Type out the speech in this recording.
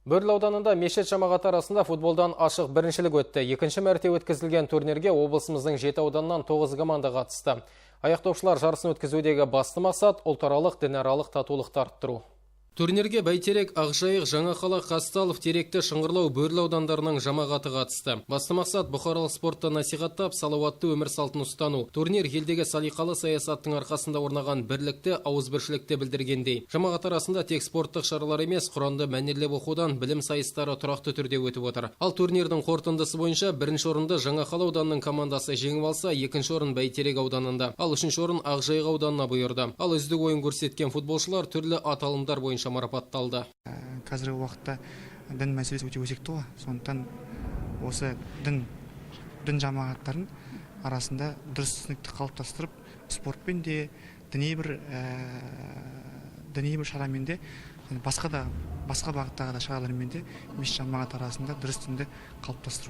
Бөрлі ауданында мешіт жамағаты арасында футболдан ашық біріншілік өтті. Екінші мәрте өткізілген турнирге облысымыздың 7 ауданынан 9 команда қатысты. Аяқдопшылар жарысын өткізудегі басты мақсат – ұлтаралық, дінаралық татулықты арттыру. Турнирге Бәйтерек, Ақжайық, Жаңақала, Қазталов, Теректі, Шыңғырлау, Бөрлі аудандарының жамағаты қатысты. Басты мақсат – бұқаралық спортты насихаттап, салауатты өмір салтын ұстану. Турнир елдегі салиқалы саясаттың арқасында орнаған бірлікті, ауызбіршілікті білдіргендей. Жамағат арасында тек спорттық шаралар емес, Құранды мәнерлеп оқудан білім сайыстары тұрақты түрде өтіп отыр. Ал турнирдің қорытындысы бойынша бірінші орынды Жаңақала ауданының командасы жеңіп алса, екінші орын Бәйтерек ауданында, ал үшінші орын Ақжайық ауданына бұйырды. Ал үздік ойын көрсеткен футболшылар түрлі аталымдар бойынша марапатталды. Қазіргі уақытта дін мәселесі өте өзекті ғой. Сондықтан осы дін жамағаттарын арасында дұрыс түсінікті қалыптастырып, спортпен де, діни бір шарамен де, басқа да, басқа бағыттағы да шаралармен де мешіт жамағат арасында дұрыс дінді қалыптастыру.